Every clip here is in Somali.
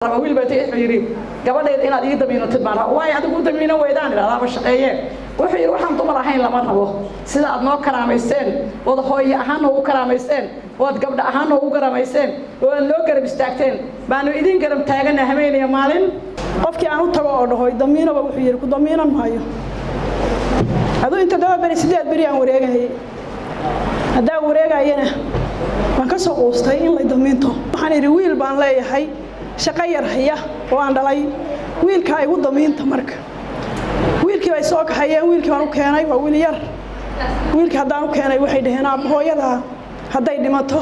Wiil baa tagay, wuxuu yidhi: "Gabadhayda inaad ii damiinatid baan rabaa." "Waayo adigu u damiino weydaan?" Idhahdaaba shaqeeyee. Wuxuu yidhi: "Waxaan dumar ahayn lama rabo. Sida aad noo karaamayseen, ood hooye ahaan noogu karaamayseen, ood gabdha ahaan noogu karaamayseen, oo aad noo garab istaagteen, baanu idin garab taagana habeenaya maalin." Qofkii aan u tago oo dhaho damiinaba, wuxuu yidhi: "Ku damiinan maayo." Aduu in 7 beri, 8 beri aan wareegayay. Haddaan wareegayana waan ka soo quustay in lay damiinto. Waxaan idhi: "Wiil baan leeyahay, shaqo yar haya oo aan dhalay, wiilkaa igu damiinta." Marka wiilkii bay soo kaxeeyeen, wiilkii baan u keenay. Waa wiil yar. Wiilkii haddaan u keenay, waxay dhaheen: "Aabba, hooyadaa hadday dhimato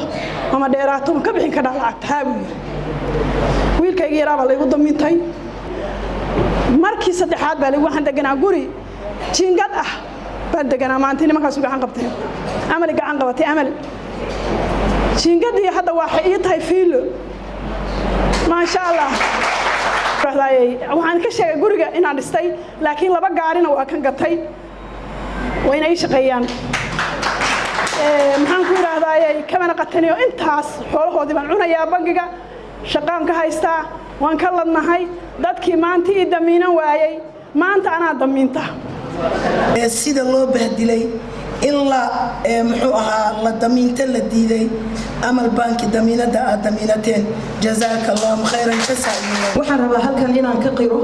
ama dheeraato, ma ka bixin kadhaa lacagta?" "Haa," buu yidhi. Wiilkaygi yaraa baa laygu damiintay. Markii saddexaad baa waxaan deganaa guri jiingad ah baan deganaa. Maanta nimankaasu gacan qabteen, Amali gacan qabatay. Amal jiingadii hadda waxay ii tahay fiilo, maasha Allah. Waxaan ka sheegay guriga inaan dhistay, laakiin laba gaarina waa kan gatay, waa inay ii shaqeeyaan. Maxaan ku idhaahdaaye, kamana qataniyo intaas xoolahoodii baan cunayaa. Bangiga shaqaan ka haystaa, waan ka ladnahay. Dadkii maanta ii damiinan waayey, maanta anaa damiinta. Sida loo bahdilay in la muxuu ahaa, la damiinta la diiday. Amal Banki, damiinada aad damiinateen, jazaaka Allahu khayran jasa. Waxaan rabaa halkan inaan ka qiro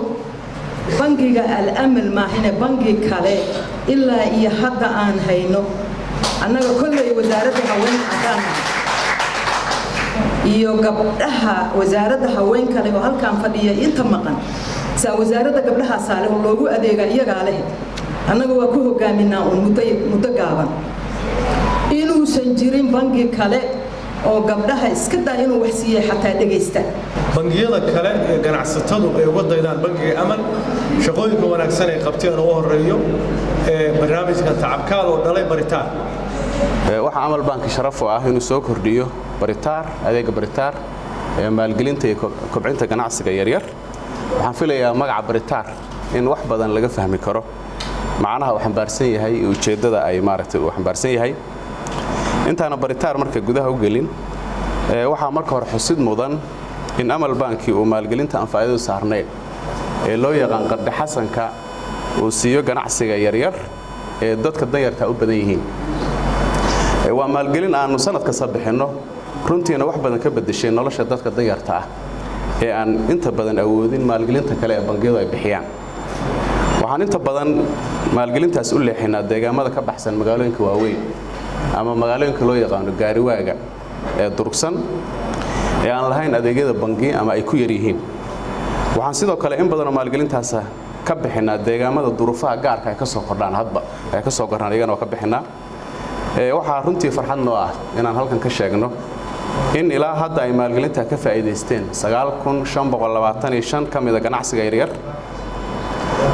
bangiga Al-Amal maahine bangi kale ilaa iyo hadda aan hayno annaga kolley wasaaradda haweenka haddaan iyo gabdhaha wasaaradda haweenkale oo halkaan fadhiya inta maqan saa wasaaradda gabdhaha saale oo loogu adeega iyagaa leh. Annaga waa ku hogaaminaa uun muddo gaaban. Inuusan jirin bangi kale oo gabdhaha iska daa inuu wax siiyey, xataa dhegaysta. Bangiyada kale ee ganacsatadu ay uga daydaan bangiga Amal shaqooyinka wanaagsan ay qabteen, ugu horeeyo ee barnaamijka Tacabkaal oo dhalay Baritaar. Waxaa Amal Banki sharaf u ah inuu soo kordhiyo Baritaar, adeega Baritaar ee maalgelinta iyo kobcinta ganacsiga yaryar. Waxaan filayaa magaca Baritaar in wax badan laga fahmi karo, macnaha uu xambaarsan yahay iyo ujeeddada ay maaragtay uu xambaarsan yahay. Intaana Baritaar marka gudaha u gelin, waxaa marka hore xusid mudan in Amal Banki uu maalgelinta aan faa'iidadu saarnayn ee loo yaqaan qardi xasanka uu siiyo ganacsiga yaryar ee dadka danyarta u badan yihiin. Waa maalgelin aannu sanad kasta bixinno, runtiina wax badan ka beddeshay nolosha dadka danyarta ah ee aan inta badan awoodin maalgelinta kale ee bangiyadu ay bixiyaan. Waxaan inta badan maalgelintaas u leexinaa deegaamada ka baxsan magaalooyinka waaweyn ama magaalooyinka loo yaqaano gaariwaaga ee durugsan ee aan lahayn adeegyada bangi ama ay ku yar yihiin. Waxaan sidoo kale in badanoo maalgelintaasa ka bixinaa deegaamada duruufaha gaarka ay ka soo kordhaan, hadba ay ka soo kordhaan, iyagana waa ka bixinaa. Waxaa runtii farxad noo ah inaan halkan ka sheegno in ilaa hadda ay maalgelinta ka faa'iidaysteen ka mida ganacsiga yaryar.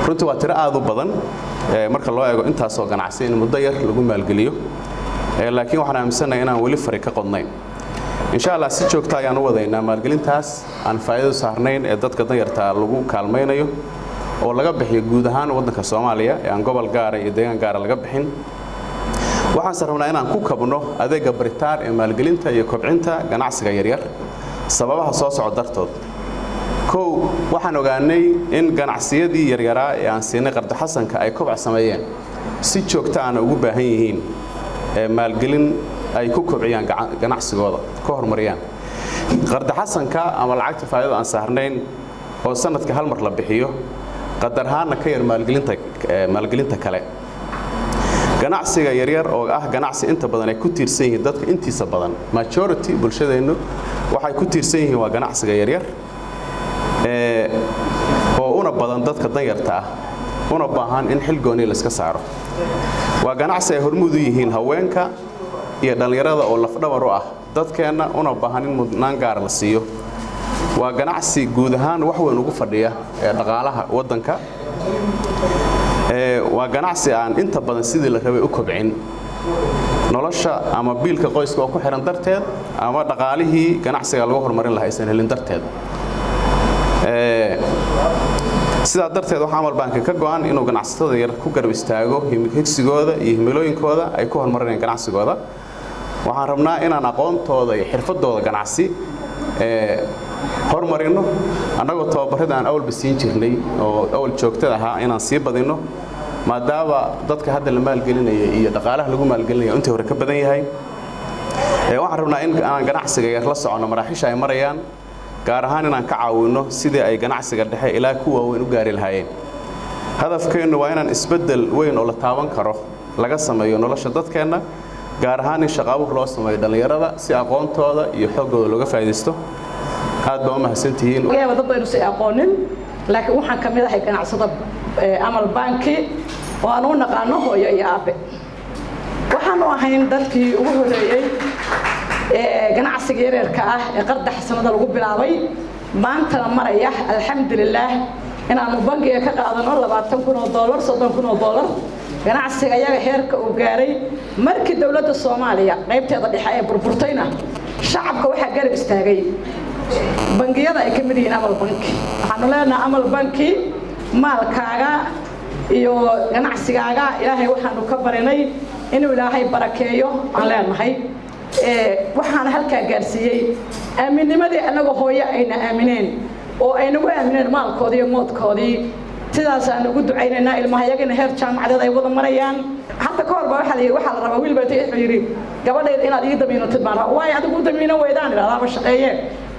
Runtii waa tiro aad u badan marka loo eego intaasoo ganacsi in muddo yar lagu maalgeliyo, laakiin waxaan aaminsanahay inaan weli fari ka qodnayn. Insha Allah, si joogta ayaan u wadaynaa maalgelintaas aan faa'iidadu saarnayn ee dadka danyarta lagu kaalmaynayo oo laga bixiyo guud ahaan waddanka Soomaaliya ee aan gobol gaara iyo deegaan gaara laga bixin. Waxaanse rabnaa inaan ku kabno adeegga Baritaar ee maalgelinta iyo kobcinta ganacsiga yaryar sababaha soo socod dartood. Kow, waxaan ogaanay in ganacsiyadii yaryaraa ee aan siinay qardaxasanka ay kobac sameeyeen, si joogta aana ugu baahan yihiin maalgelin ay ku kobciyaan ganacsigooda, ka horumariyaan. Qardaxasanka ama lacagta faa'idada aan saarnayn oo sanadka hal mar la bixiyo, qadar ahaanna ka yar maalgelinta kale. Ganacsiga yaryar oo ah ganacsi inta badan ay ku tiirsan yihiin dadka intiisa badan, majority bulshadeennu waxay ku tiirsan yihiin waa ganacsiga yaryar oo una badan dadka danyarta ah, una baahan in xil gooni layska saaro. Waa ganacsi ay hormuud u yihiin haweenka iyo dhallinyarada oo lafdhabar u ah dadkeenna, una baahan in mudnaan gaara la siiyo. Waa ganacsi guud ahaan wax weyn ugu fadhiya ee dhaqaalaha waddanka. Waa ganacsi aan inta badan sidii la rabay u kobcin nolosha ama biilka qoyska oo ku xihan darteed, ama dhaqaalihii ganacsiga lagu horumarin lahaa aysan helin darteed. Sidaa darteed, waxaa Amal Banki ka go'an inuu ganacsatada yar ku garab istaago higsigooda iyo himilooyinkooda ay ku horumarinayaan ganacsigooda. Waxaan rabnaa inaan aqoontooda iyo xirfadooda ganacsi. Hormarinno annagoo tababarrada aan awalba siin jirnay oo awal joogtada ahaa inaan sii badinno, maadaama dadka hadda la maalgelinaya iyo dhaqaalaha lagu maalgelinaya intii hore ka badan yahay. Waxaan rabnaa in aan ganacsiga yar la soconno maraaxiisha ay marayaan, gaar ahaan inaan ka caawinno sidii ay ganacsiga dhexe ilaa ku waaweyn u gaari lahaayeen. Hadafkeennu waa inaan isbeddel weyn oo la taaban karo laga sameeyo nolosha dadkeenna, gaar ahaan in shaqo abuur loo sameeyo dhallinyarada si aqoontooda iyo xooggooda looga faa'iidaysto. Aad baa u mahadsantihiin. Laga dad baynu si aqoonin, laakiin waxaan ka mid ahay ganacsada Amal Banki oo aan u naqaano hooyo iyo aabe. Waxaanu ahayn dadkii ugu horreeyey ee ganacsiga yaryarka ah ee qarda xasanada lagu bilaabay, maantana maraya, alxamdulilaah, inaanu bangiga ka qaadano $20,000, $30,000. Ganacsiga ayaga heerka uu gaaray markii dowladda Soomaaliya qaybteeda dhexe ee burburtayna, shacabka waxaa garab istaagay bangiyada ay ka mid yihiin Amal Banki. Waxaanu leenahay Amal Banki, maalkaaga iyo ganacsigaaga Ilaahay waxaanu ka barinay inuu Ilaahay barakeeyo aan leenahay. Waxaana halkaa gaarsiiyey aaminnimadii annaga hooyo ayna aamineen oo ay nagu aamineen maalkoodii iyo moodkoodii. Sidaasaan ugu ducaynaynaa ilmahayagina heer jaamacadeed ay wada marayaan. Hadda ka hor baa waxaa la yidhi, waxaa la rabaa wiil baa wuxuu yidhi, "Gabadhayda inaad ii damiinatid baan rabaa." "Waayo adigu u damiino weydaan?" idhahdaaba shaqeeye.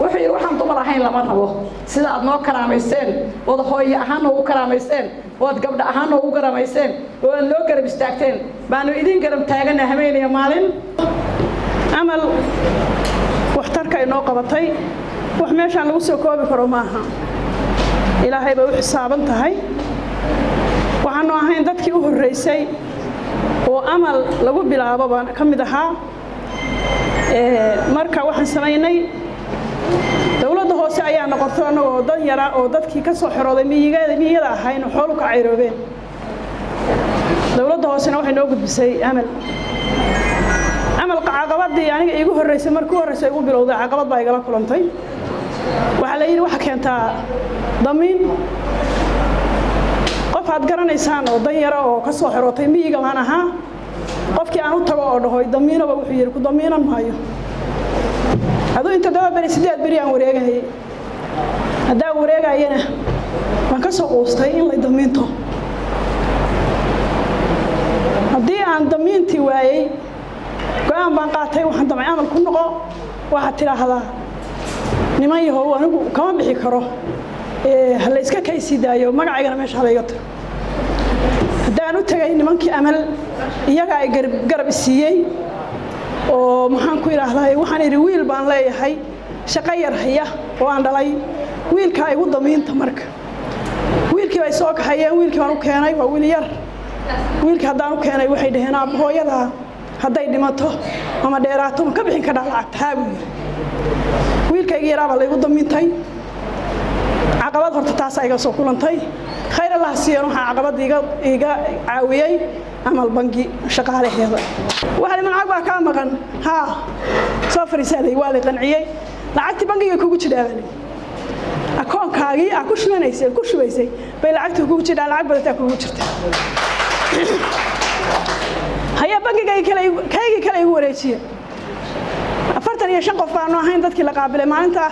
Wuxuu yidhi, "Waxaan dumar ahayn lama rabo. Sida aad noo karaamayseen, ood hooyo ahaan noogu karaamayseen, ood gabdha ahaan noogu karaamayseen, oo aad noo garab istaagteen, baanu idin garab taagana habeenaya maalin." Amal waxtarka ay noo qabatay wax meeshaan lagu soo koobi karo maaha. Ilaahay bay u xisaaban tahay. Waxaanu ahayn dadkii u horreysay oo Amal lagu bilaabo baan ka mid ahaa. Marka waxaan samaynay, dowladda hoose ayaa noqotay annagoo dan yara oo dadkii ka soo xirooday miyigada miyada ahayn oo xoolu ka cayroobeen. Dowladda hoosena waxay noo gudbisay Amal. Amal caqabadii aniga iigu horreysay, markii u horreysay igu bilowday, caqabad baa igala kulantay. Waxaa la yidhi, waxa keentaa damiin. Qof aad garanaysaan oo dan yara oo ka soo xirootay miyiga baan ahaa. Qofkii aan u tago oo dhaho damiinaba, wuxuu yidhi, "Ku damiinan maayo." Aduu in 7 beri, 8 beri aan wareegayay. Haddaan wareegayana waan ka soo quustay in lay damiinto. Haddii aan damiintii waayey, go'aan baan qaatay. Waxaan damcay Amal ku noqo, waxaad tidhaahdaa, "Niman yahow, anigu kama bixi karo, ha la iska kaysii daayo, magacaygana meesha ha layga tiro." Haddaan u tegay nimankii Amal, iyaga ay garab isiiyey oo maxaan ku idhaahdaa, waxaan idhi, "Wiil baan leeyahay shaqo yar haya oo aan dhalay, wiilkaa igu damiinta." Marka wiilkii bay soo kaxeeyeen. Wiilkii baan u keenay, waa wiil yar. Wiilkii haddaan u keenay, waxay dhaheen, "Aabba, hooyadaa hadday dhimato ama dheeraato, ma ka bixin kadhaa lacagta?" "Haa," buu yidhi. Wiilkaygii yaraabaa laygu damiintay. Caqabad horta taasaa iga soo kulantay. Khayr Allah siiyan, waxaa caqabad iga caawiyey Amal Bangi shaqaalaheeda. Waxaa lii, "Lacag baa kaa maqan." "Haa, soo fariisaa." Lay waa lay qanciyey. "Lacagtii bangiga kugu jidhaa," baa lii, "akoonkaagii aa ku shubanaysay, ku shubaysay bay lacagtii kugu jidhaa, lacag badataa kugu jirta." Haya, bangigaygi kale, kaygii kale igu wareejiye. 45 qof baanu ahayn dadkii la qaabilay maalinta.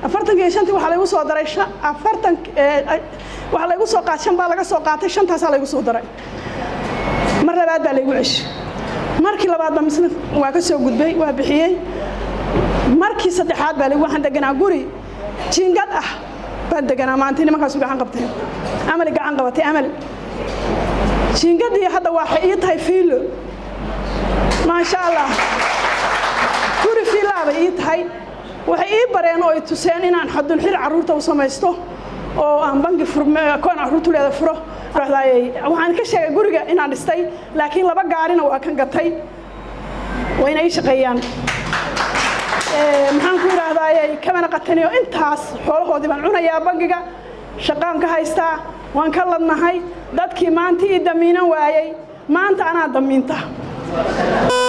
45-tii waxaa laygu soo daray 40, waxaa laygu soo qaat shan baa laga soo qaatay, shantaasaa laygu soo daray. Mar labaad baa laygu ceshay. Markii labaad baa misna waa ka soo gudbay, waa bixiyey. Markii saddexaad baa waxaan deganaa guri jiingad ah baan deganaa. Maanta nimankaasu gacan qabteen, Amal gacan qabatay. Amal jiingadii hadda waxay ii tahay fiilo, maasha Allah, guri fiilaa bay ii tahay. Waxay ii bareen oo i tuseen inaan xadulxir carruurta u samaysto oo aan bangi akoon carruurtu leeda furo. Waxaan ka sheegay guriga inaan dhistay, laakiin laba gaarina waa kan gatay, wayna ii shaqeeyaan. Maxaan ku idhaahdaaye, kamana qataniyo intaas xoolahoodii baan cunayaa. Bangiga shaqaan ka haystaa, waan ka ladnahay. Dadkii maanta ii damiinan waayey, maanta anaa damiinta.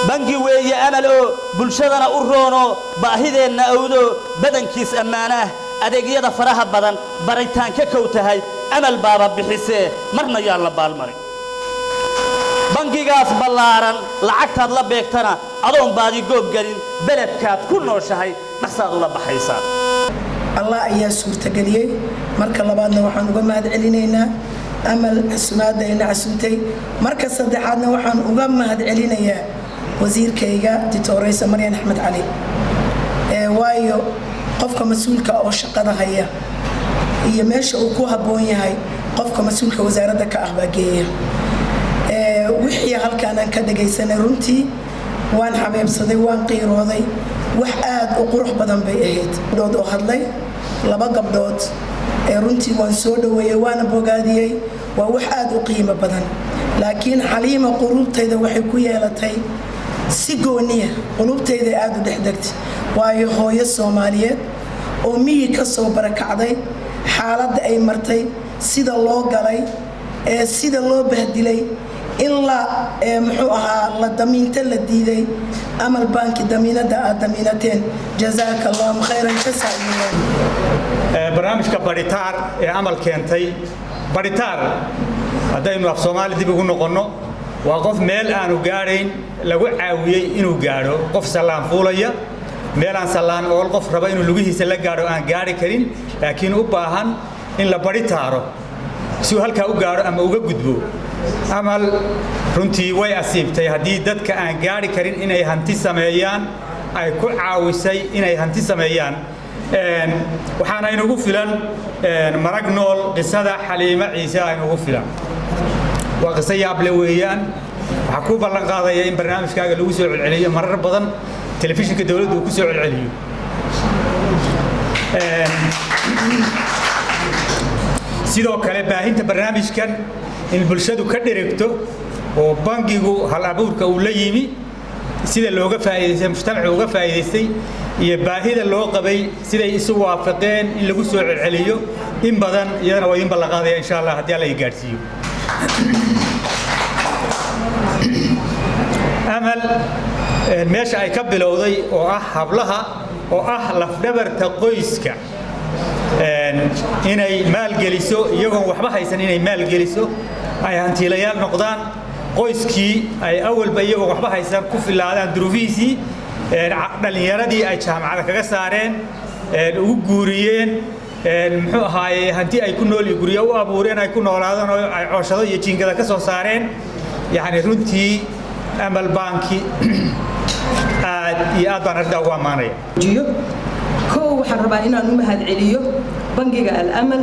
Bangi weeye Amal oo bulshadana u roono, baahideenna awdo, badankiis ammaanaah, adeegyada faraha badan baritaan ka kow tahay. Amal baaba bixisee, marna yaan la baalmarin bangigaas ballaaran. Lacagtaad la beegtana adoon baadi goob gelin, beledkaad ku nooshahay dhaqsaad ula baxaysaa. Allah ayaa suurtageliyey. Marka labaadna waxaan uga mahad celinaynaa Amal casumaadda ayna casuntay. Marka saddexaadna waxaan uga mahad celinayaa wasiirkayga, Doctoraysa Maryan Axmed Cali, waayo qofka mas-uulka oo shaqada haya iyo meesha uu ku habboon yahay, qofka mas-uulka wasaaradda ka ah baa geeya. Wixii halkaan aan ka dhagaysanay, runtii waan xabeebsaday, waan qiirooday. Wax aad u qurux badan bay ahayd. Gabdhood oo hadlay, laba gabdhood ee runtii waan soo dhaweeyey, waana bogaadiyey. Waa wax aad u qiimo badan, laakiin Xaliima quluubtayda waxay ku yeelatay si gooniya, quluubtayda aada u dhex degtay, waayo hooyo Soomaaliyeed oo miyi ka soo barakacday, xaaladda ay martay, sida loo galay, ee sida loo bahdilay, in la muxuu ahaa la damiinto la diiday, Amal Banki damiinada aad damiinateen, jazaaka Allahu khayran jazaa. Barnaamijka Baritaar ee Amal keentay. Baritaar haddaynu af Soomaali dib ugu noqonno, waa qof meel aanu gaadhayn lagu caawiyey inuu gaadho. Qof sallaan fuulaya, meel aan sallaan ool, qof raba inuu lugihiisa la gaadho aan gaadhi karin, laakiin u baahan in la bari taaro si uu halkaa u gaadho ama uga gudbo. Amal runtii way asiibtay. Haddii dadka aan gaadhi karin inay hanti sameeyaan ay ku caawisay inay hanti sameeyaan, waxaana inugu filan marag nool qisada Xaliimo Ciise a inugu filan. Waa qiso yaable weeyaan. Waxaa kuu ballan qaadaya in barnaamijkaaga lagu soo celceliyo marar badan, telefishinka dowladda uu ku soo celceliyo. Sidoo kale baahinta barnaamijkan in bulshadu ka dheregto oo bangigu hal abuurka uu la yimi sida looga faa'iidaystay, mujtamacu uga faa'iidaystay, iyo baahida loo qabay siday isu waafaqeen in lagu soo celceliyo in badan, iyadana waa idin ballan qaadaya, insha Allah, haddii Alla i gaadhsiiyo. Amal meesha ay ka bilowday oo ah hablaha oo ah lafdhabarta qoyska inay maalgeliso, iyagoon waxba haysan inay maalgeliso, ay hantiilayaal noqdaan, qoyskii ay awalba iyagoon waxba haysan ku filaadaan duruufihiisii, dhallinyaradii ay jaamacada kaga saareen, ugu guuriyeen, muxuu ahaaye, hanti ay ku nool iyo guryo u abuureen ay ku noolaadaan oo ay cooshado iyo jiingada ka soo saareen. Yacni runtii Amal Banki aad iyo aad baan arrintaa ugu ammaanaya. Kow, waxaan rabaa inaan u mahad celiyo bangiga Al-Amal.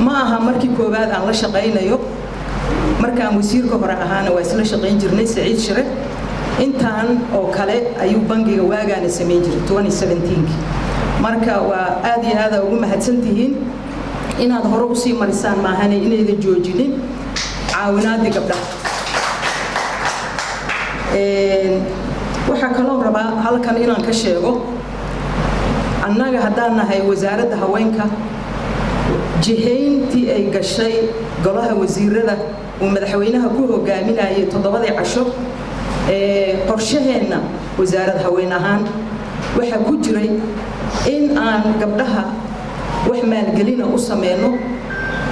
Ma aha markii koowaad aan la shaqaynayo. Markaan wasiirka hore ahaana waa isla shaqayn jirnay Saciid Shire. Intaan oo kale ayuu bangiga waagaana samayn jiray 2017. Marka waa aad iyo aada ugu mahadsantihiin inaad hore usii marisaan, maahane inaydan joojinin caawinaadii gabdhaha. Waxaa kaloo rabaa halkan inaan ka sheego, annaga haddaan nahay wasaaradda haweenka, jihayntii ay gashay golaha wasiirada uu madaxweynaha ku hogaaminayay 7dii casho ee qorshaheenna wasaarad haween ahaan waxaa ku jiray in aan gabdhaha wax maalgelina u sameyno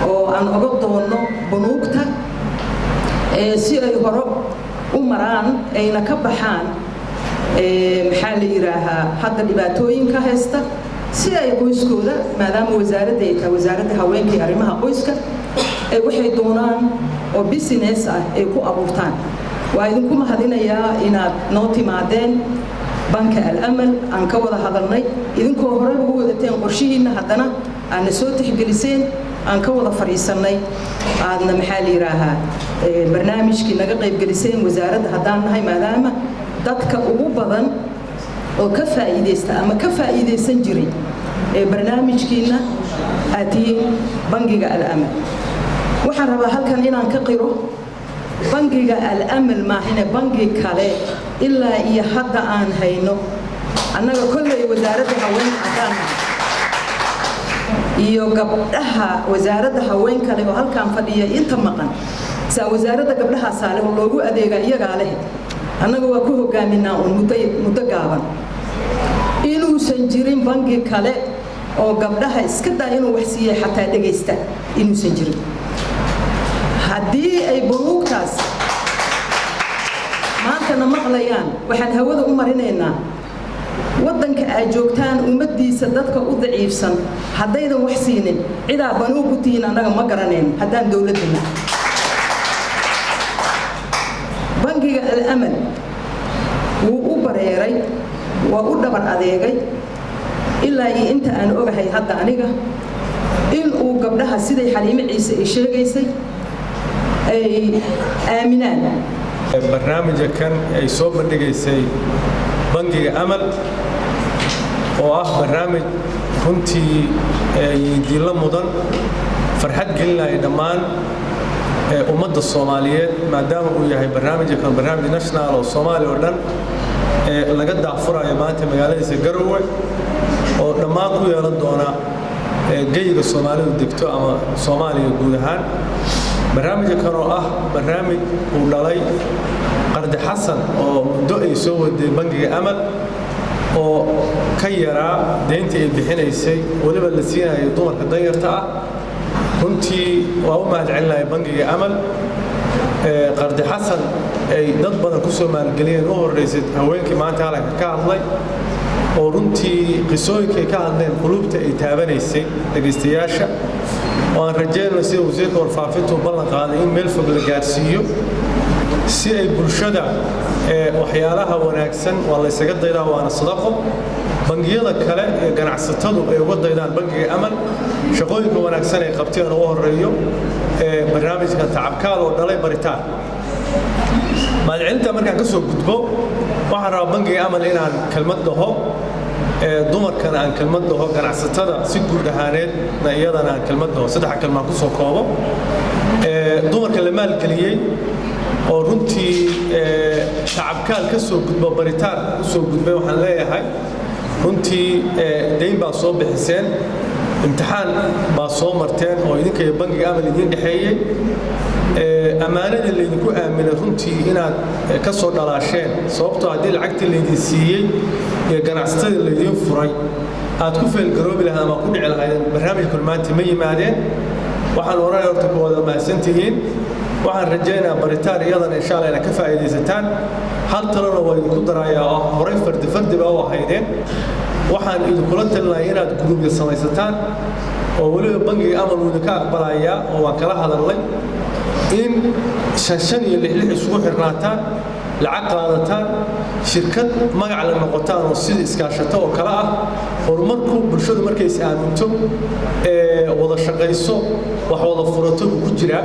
oo aan oga doonno bunuugta si ay hore u maraan ayna ka baxaan, maxaa la yidhaahaa, hadda dhibaatooyinka haysta, si ay qoyskooda, maadaama wasaaradda ay tahay wasaaradda haweenka iyo arrimaha qoyska, ay waxay doonaan oo business ah ay ku abuurtaan. Waa idinku mahadinayaa inaad noo timaadeen banka Al-Amal, aan ka wada hadalnay, idinkoo horeba u wadateen qorshihiinna, haddana aadna soo tixgeliseen, aan ka wada fadhiisannay, aadna, maxaa la yidhaahaa, barnaamijkii naga qaybgeliseen wasaaradda haddaan nahay, maadaama dadka ugu badan oo ka faa'iidaysta ama ka faa'iidaysan jiray ee barnaamijkiinna aad tihiin bangiga Al-Amal. Waxaan rabaa halkan inaan ka qiro, bangiga Al-Amal maahine bangi kale ilaa iyo hadda aan hayno annaga kolley wasaaradda haweenka haddaan nahay iyo gabdhaha wasaaradda haween kale oo halkaan fadhiya inta maqan, saa wasaaradda gabdhaha saale oo loogu adeega iyagaa leh, annaga waa ku hogaaminaa uun muddo gaaban, inuusan jirin bangi kale oo gabdhaha iska daa inuu wax siiyey, xataa dhegaysta inuusan jirin. Haddii ay bunuugtaas maantana maqlayaan, waxaan hawada u marinaynaa Waddanka aad joogtaan ummaddiisa dadka u daciifsan haddaydan wax siinin, cidaa banuug u tihiin annaga ma garanayn haddaan dowladdana. Bangiga Al-Amal wuu u bareeray, waa u dhabar adeegay ilaa iyo inta aan ogahay hadda aniga in uu gabdhaha, siday Xaliime Ciise ay sheegaysay, ay aaminaan. Barnaamijka kan ay soo bandhigaysay bangiga Amal, oo ah barnaamij runtii yidiinla mudan, farxad gelinaya dhammaan ummadda Soomaaliyeed, maadaama uu yahay barnaamijka kan barnaamij national oo Soomaaliya oo dhan laga daahfurayo maanta magaaladiisa Garowe, oo dhammaan ku yeelan doona geyiga Soomaalidu degto ama Soomaaliya guud ahaan. Barnaamijka kan oo ah barnaamij uu dhalay Qardi Xasan oo muddo ay soo waday bangiga Amal, oo ka yaraa deynta ay bixinaysay, weliba la siinayo dumarka danyarta ah. Runtii waa u mahad celinaya bangiga Amal. Qardi Xasan ay dad badan ku soo maalgeliyeen, u horreysay haweenkii maanta halka ka hadlay, oo runtii qisooyinkay ka hadleen quluubta ay taabanaysay dhegaystayaasha, oo aan rajeynayno, sida wasiirka warfaafintu ballan qaaday, in meel fog la gaarsiiyo si ay bulshada waxyaalaha wanaagsan waa la ysaga daydaa, waana sadaqo, bangiyada kale ee ganacsatadu ay uga daydaan bangiga Amal shaqooyinka wanaagsan ay qabteen, ugu horeeyo barnaamijka Tacabkaal oo dhalay Baritaan. Mahadcelinta markaan ka soo gudbo, waxaan rabaa bangiga Amal inaan kelmad dhaho, dumarkana aan kelmad dhaho, ganacsatada si guud ahaaneedna iyadana aan kelmad dhaho. Saddexa kelmaan kusoo koobo. Dumarka la maalgeliyey oo runtii Tacabkaal ka soo gudbo, Baritaan u soo gudbay, waxaan leeyahay runtii deyn baa soo bixiseen, imtixaan baa soo marteen oo idinka iyo bangiga Amal idiin dhexeeyey. Ammaanadii laydinku aaminay runtii inaad ka soo dhalaasheen, sababtoo haddii lacagtii laydin siiyey iyo ganacsatadii laydiin furay aad ku fail garoobi lahayd ama ku dhici lahaydeen, barnaamijkan maanta ma yimaadeen. Waxaan oranaya horta kuwada mahadsantihiin. Waxaan rajaynayaa Baritaan iyadana insha Allah inaad ka faa'iidaysataan. Hal talona waa idinku darayaa oo horey fardi fardi baa u ahaydeen. Waxaan idinkula talinayaa inaad guruubya samaysataan, oo weliba bangiga Amal uu idinka aqbalayaa oo waan kala hadalnay, in shan shan iyo lix lix isugu xirnaataan, lacag qaadataan, shirkad magac la noqotaan oo sida iskaashato oo kale ah. Horumarku bulshadu markay is aaminto, ee wada shaqayso, wax wada furato buu ku jiraa.